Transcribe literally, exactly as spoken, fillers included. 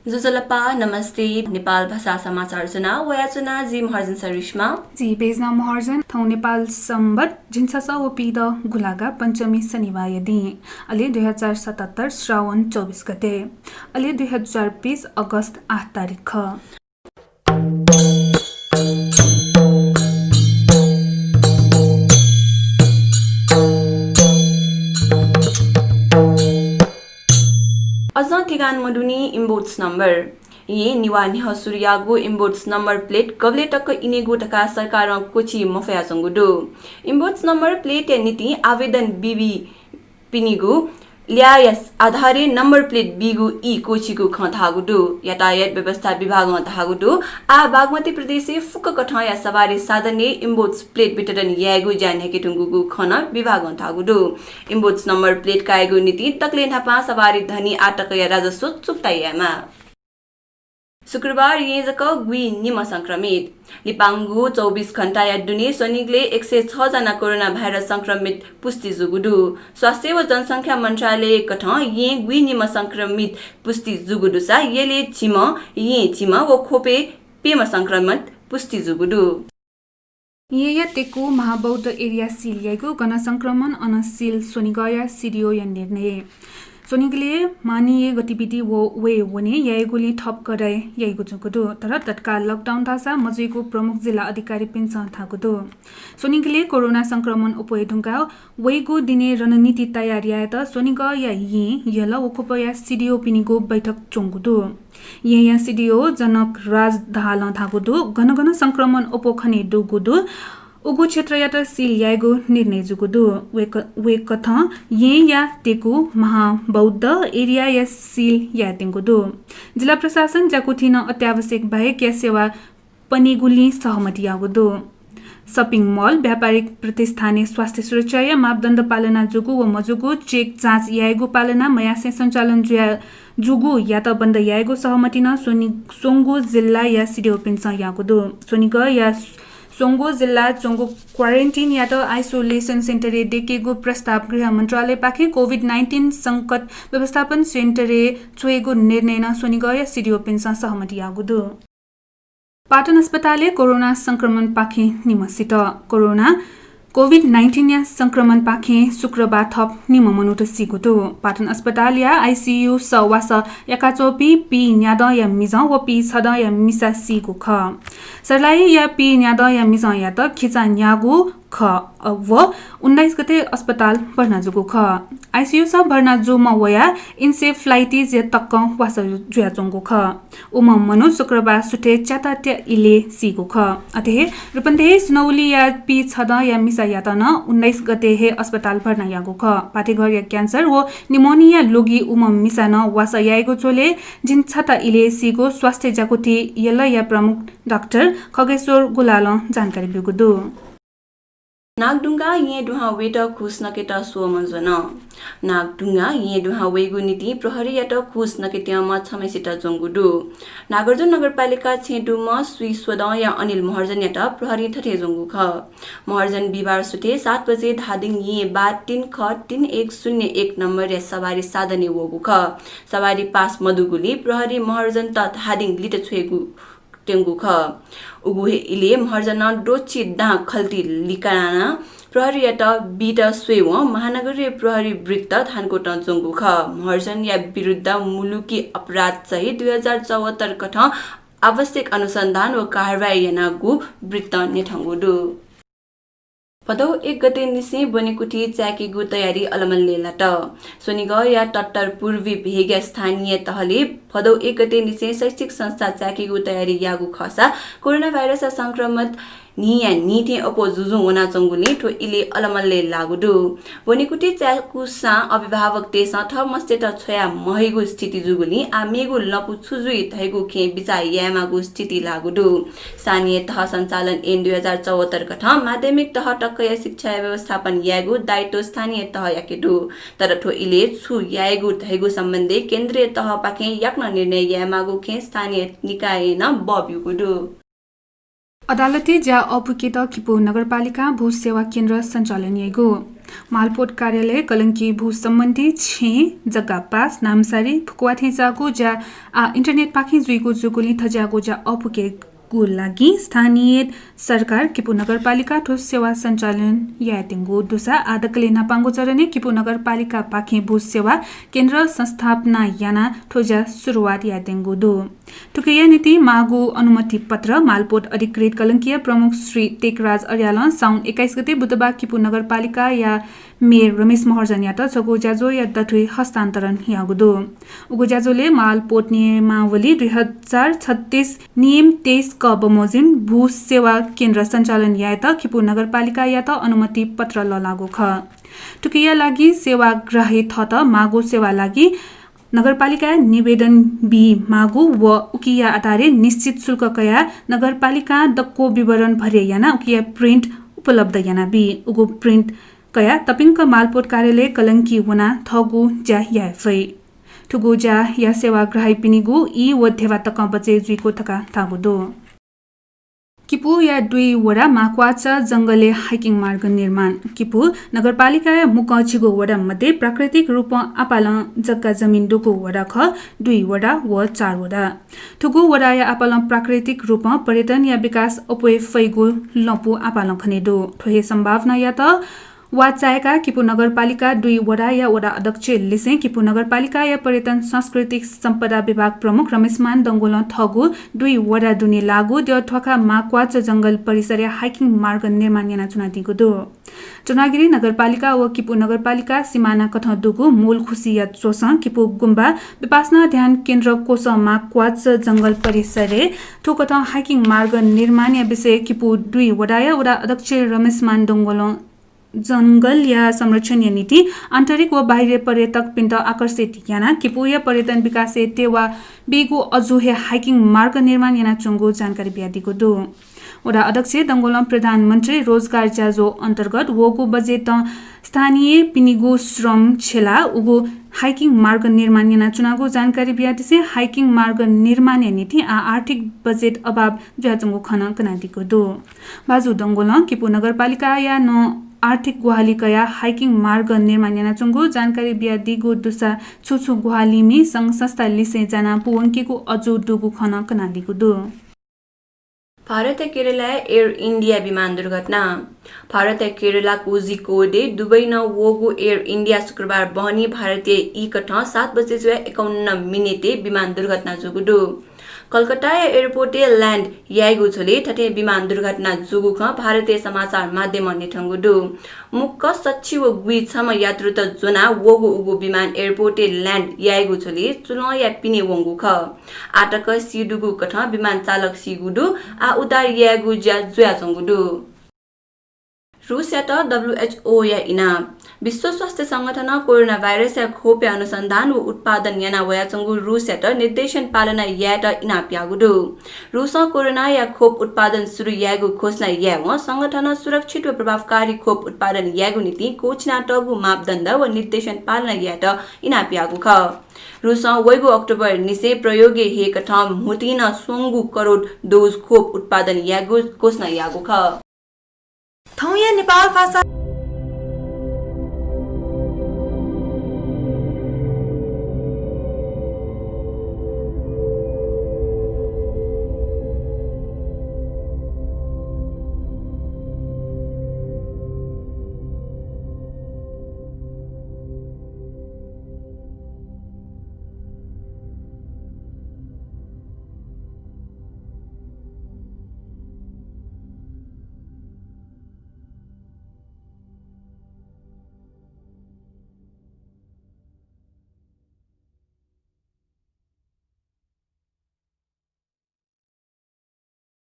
ज्वजलपा, नमस्ते, नेपाल भाषा समाचार ज्वना वयाच्वना जि महर्जन सरिश्मा। जि बेजना महर्जन। थौं नेपाल संवत् झिंछसः व पीदँ गुंलागा पञ्चमी शनिबाःया दिं, अले दुई हजार सतहत्तर श्रावण चौबिस गते, अले दुई हजार बीस अगस्त आठ तारिख खः। अझ ठेगान मदुनि inbox number। येँ निवाः न्ह्यः सुरु याःगु inbox number plate गबलय् तक इनेगु धकाः सरकारं क्वःछी मफयाच्वंगु दु। Inbox number plate-या निंतिं आवेदन बीबी पिनिगु ल्याःया आधारय् number plate बीगु ई क्वःछीगु खँ धाःगु दु। यातायात व्यवस्था विभागं धाःगु दु, आः बागमती प्रदेशय् फुक्क कथंया सवारी साधनय् inbox plate वितरण यायेगु ज्या न्ह्याके धुंकूगु खँ नं विभागं धाःगु दु। Inbox number plate कायेगु निंतिं दकलय् न्हापां सवारी धनी आःतकया राजस्व चुक्ता यायेमाः। शुक्रबार येँ जक गुइनिम्ह संक्रमित। लिपांगु चौबिस घण्टाया दुने स्वनिगलय् एक सय छ जना कोरोना भाइरस संक्रमित पुष्टि जूगु दु। स्वास्थ्य व जनसंख्या मन्त्रालय कथं येँ गुइनिम्ह संक्रमित पुष्टि जूगु दुसा यलय् झिम्ह, येँ झिम्ह व ख्वपय् प्यम्ह संक्रमित पुष्टि जूगु दु। येँया टेकु महाबौद्ध area seal याइगु, गन संक्रमण अन seal स्वनिगःया CDO-या निर्णय। स्वनिगलय् मानवीय गतिविधि व वये वने याइगुलिं थप कडाइ याइगु जूगु दु, तर तत्काल lockdown धाःसा मजुइगु प्रमुख जिल्ला अधिकारीपिन्सं धाःगु दु। स्वनिगलय् कोरोना संक्रमण अप्वये धुंकाः वइगु दिनय् रणनीति तयार यायेत स्वनिगःया येँ, यल व ख्वपया CDO-पिनिगु बैठक च्वंगु दु। येँया CDO जनक राज दाहालं धाःगु दु, गन गन संक्रमण अप्वः खनेदुगु दु, उगु क्षेत्रयात seal यायेगु निर्णय जूगु दु। वय्क-, वय्कथं येँया टेकु महाबौद्ध area-या seal यायेत्यंगु दु। जिल्ला प्रशासन ज्याकुथिं नं अत्यावश्यक बाहेकया सेवा पिनेगुलिं सहमति याःगु दु। Shopping mall, व्यापारिक प्रतिष्ठानय् स्वास्थ्य सुरक्षाया मापदण्ड पालना जूगु व मजूगु, check जाँच यायेगु पालना मयासें सञ्चालन जुया-, जूगुयात बन्द यायेगु सहमति नं स्वनि-, स्वंगू जिल्लाया CDO-पिन्सं याःगु दु। स्वनिगःया स्वंगू जिल्ला च्वंगु quarantine-यात isolation center-य् दयेकेगु प्रस्ताव गृह मन्त्रालयपाखें COVID nineteen संकट व्यवस्थापन center-य् छ्वयेगु निर्णय नं स्वनिगःया CDO-पिन्सं सहमति याःगु दु। पाटन अस्पतालय् कोरोना संक्रमणपाखें निम्ह सित। कोरोना COVID nineteen-या संक्रमणपाखें शुक्रबार थप निम्ह मनूत सीगु दु। पाटन अस्पतालया ICU-स वासः याकाच्वंपिं पीन्यादँया मिजं व पीछदँया मिसा सीगु खः। सर्लाहीया पीन्यादँया मिजंयात खिचा न्याःगु खः, अ, व उन्नाइस गते अस्पताल भर्ना जूगु खः। ICU-स भर्ना जूम्ह वया encephalitis-या तकं वासः जुयाच्वंगु खः। उम्ह मनू शुक्रबार सुथय् च्यातात्या इलय् सीगु खः। अथे हे रूपन्देही सुनौलीया पीछदँया मिसायात नं उन्नाइस गते हे अस्पताल भर्ना याःगु खः। पाठेघरया cancer व pneumonia लुगि उम्ह मिसां नं वासः याइगु झ्वलय् झिंछता इलय् सीगु स्वास्थ्य ज्याकुथि यलया प्रमुख डाक्टर खगेश्वर गुलालं जानकारी ब्यूगु दु। नागढुङ्गा येँ दुहां वयेत घुस नकेत स्वःम्ह ज्वन। नागढुङ्गा येँ दुहां वयेगु निंतिं प्रहरीयात घुस नकेत्यंम्ह छम्हय्सित ज्वंगु दु। नागार्जुन नगरपालिका छेँ दुम्ह स्वीस्वदँया अनिल महर्जनयात प्रहरीं थथे ज्वंगु खः। महर्जन बिहिबार सुथय् सात बजे धादिङ येँ बा तीन ख तीन एक शून्य एक नम्बरया सवारी साधनय् वःगु खः। सवारी पास मदुगुलिं प्रहरीं महर्जनत धादिङ लित छ्वयेगु त्यंगु खः। उगु हे इलय् महर्जनं द्वःछि दां खल्ति लिकानाः प्रहरीयात बीत स्वयेवं महानगरीय प्रहरी वृत्त धानकोटं ज्वंगु खः। महर्जनया विरुद्ध मुलुकी अपराध सहित दुई हजार चौहत्तर कथं आवश्यक अनुसन्धान व कारवाही यानागु वृत्तं न्ह्यथंगु दु। भदौ एक गते निसें ब्वनेकुथि चाय्केगु तयारी अलमलय् लात। स्वनिगःया तत्तर पूर्वी भेगया स्थानीय तहले भदौ एक गते निसें शैक्षिक संस्था चाय्केगु तयारी याःगु खःसा कोरोना भाइरसया संक्रमण न्हिया न्हि थें अप्वः जुजुं वनाच्वंगुलिं थ्व इलय् अलमलय् लाःगु दु। ब्वनेकुथि चाय्कूसां अभिभावकतय्सं थः मस्तय्त छ्वया महइगु स्थिति जूगुलिं आः मेगु लँपु छु जुइ धइगु खँय् बिचाः यायेमाःगु स्थिति लाःगु दु। स्थानीय तह सञ्चालन ऐन दुई हजार चौहत्तर कथं माध्यमिक तह तकया शिक्षाया व्यवस्थापन यायेगु दायित्व स्थानीय तहयाके दु। तर थ्व इलय् छु यायेगु धइगु सम्बन्धी केन्द्रीय तहपाखें याकनं निर्णय यायेमाःगु खँय् स्थानीय निकायं नं बः ब्यूगु दु। अदालती ज्या अःपुकेत खिपु नगरपालिकां भू सेवा केन्द्र सञ्चालन याइगु। मालपोत कार्यालय कलंकी भू सम्बन्धी छेँ, जग्गा पास, नामसारी, फुकुवा थें जाःगु ज्या आः इन्टरनेटपाखें जुइगु जूगुलिं थज्याःगु ज्या अःपुकेगु लागि स्थानीय सरकार किपू नगरपालिका थ्व सेवा सञ्चालन यायेत्यंगु दुसा आः दकले न्हापांगु चरणय् किपू नगरपालिकापाखें भू सेवा केन्द्र संस्थापना यानाः थ्व ज्या सुरुवात यायेत्यंगु दु। थुकिया निंतिं माःगु अनुमति पत्र मालपोत अधिकृत कलंकिया प्रमुख श्री टेकराज अर्यालं साउन एक्काइस गते बुधबार किपू नगरपालिकाया मेयर रमेश महर्जनयात छगू ज्याझ्वःया दथुइ हस्तान्तरण याःगु दु। उगु ज्याझ्वलय् मालपोत नियमावली दुई हजार छत्तीस नियम तेइस क बमोजिम भू सेवा केन्द्र सञ्चालन यायेत किपू नगरपालिकायात अनुमति पत्र लःल्हाःगु खः। थुकिया लागि सेवाग्राही थःत माःगु सेवा लागि नगरपालिकाय् निवेदन बी माःगु व उकिया आधारय् निश्चित शुल्क कयाः नगरपालिकां दक्व विवरण भरे यानाः उकिया प्रिन्ट उपलब्ध यानाबी। उगु प्रिन्ट कयाः तपिंक मालपोत कार्यालय कलंकी वनाः थःगु ज्या याये फइ। थुगु ज्याया सेवाग्राहीपिनिगु ई व धेबा तकं बचय् जुइगु धकाः धाःगु दु। किपूया दुई वडा माक्वाचा जंगलय् हाइकिङ मार्ग निर्माण। किपू नगरपालिकाया मुक्कं झिगू वडा मध्ये प्राकृतिक रूपं आपालं जग्गा जमिन दुगु वडा खः दुई वडा व चार वडा। थुगु वडाया आपालं प्राकृतिक रूपं पर्यटनया विकास अप्वये फइगु लँपु आपालं खने दु। थ्व हे सम्भावनायात वाः चाय्काः किपू नगरपालिका दुई वडाया वडा अध्यक्ष लिसें किपू नगरपालिकाया पर्यटन सांस्कृतिक सम्पदा विभाग प्रमुख रमेशमान डंगोलं थःगु दुई वडा दुने लाःगु द्यःध्वाखा माक्वाचा जंगल परिसरय् हाइकिङ मार्ग निर्माण यानाच्वनादीगु दु। चन्द्रागिरी नगरपालिका व किपू नगरपालिका सिमाना कथं दुगु मूल खुसिया च्वसं किपू गुम्बा विपासना ध्यान केन्द्र क्वसं माक्वाचा जंगल परिसरय् थुकथं हाइकिङ मार्ग निर्माणया विषय किपू दुई वडाया वडा अध्यक्ष रमेशमान डंगोलं जंगलया संरक्षणया निंतिं आन्तरिक व बाहिरी पर्यटकपिन्त आकर्षित यानाः किपूया पर्यटन विकासय् टेवा बीगु अजू हे हाइकिङ मार्ग निर्माण यानाच्वंगु जानकारी बियादीगु दु। वडा अध्यक्ष डंगोलं प्रधानमन्त्री रोजगार ज्याझ्वः अन्तर्गत वःगु बजेटं स्थानीयपिनिगु श्रम छ्यलाः उगु हाइकिङ मार्ग निर्माण यानाच्वनागु जानकारी बियादिसें हाइकिङ मार्ग निर्माणया निंतिं आः आर्थिक बजेट अभाव जुयाच्वंगु खँ नं कनादीगु दु। भाजु डंगोलं किपू नगरपालिकाया नं आर्थिक ग्वाहालि कयाः हाइकिङ मार्ग निर्माण यानाच्वंगु जानकारी बियादीगु दुसा छु छु ग्वाहालिमि संघ संस्था लिसें जानाः पूवंकेगु अजू दुगु खँ नं कनादीगु दु। भारतया केरलाय् एयर इन्डिया विमान दुर्घटना। भारतया केरला कोझिकोडे दुबईनं वःगु एयर इन्डिया शुक्रबार बहनी भारतीय ई कथं सात बजे जुयाः एकाउन्न मिनेटय् विमान दुर्घटना जूगु दु। कलकत्ताया एयरपोर्टय् ल्याण्ड याइगु झ्वलय् थथे विमान दुर्घटना जूगु खँ भारतीय समाचार माध्यमं न्ह्यथंगु दु। मुक्क सच्छि व गुइछम्ह यात्रुत ज्वनाः वःगु उगु विमान एयरपोर्टय् ल्याण्ड याइगु झ्वलय् चुलंया पिने वंगु खः। आःतक सीदुगु कथं विमान चालक सीगु दु, आः उद्धार यायेगु ज्या जुयाच्वंगु दु। रुसयात डब्ल्युएचओया इनाप। विश्व स्वास्थ्य संगठनं कोरोना भाइरसया खोपया अनुसन्धान व उत्पादन याना वयाच्वंगु रुसयात निर्देशन पालना यायेत इनाप याःगु दु। रुसं कोरोनाया खोप उत्पादन सुरु यायेगु घोषणा यायेवं संगठनं सुरक्षित व प्रभावकारी खोप उत्पादन यायेगु निंतिं क्वःछिनातःगु मापदण्ड व निर्देशन पालना यायेत इनाप याःगु खः। रुसं वइगु अक्टोबर निसें प्रयोगय् हे कथं म्हुतुइ नं स्वंगू करोड डोज खोप उत्पादन यायेगु घोषणा याःगु खः। थौंया नेपाल भाषा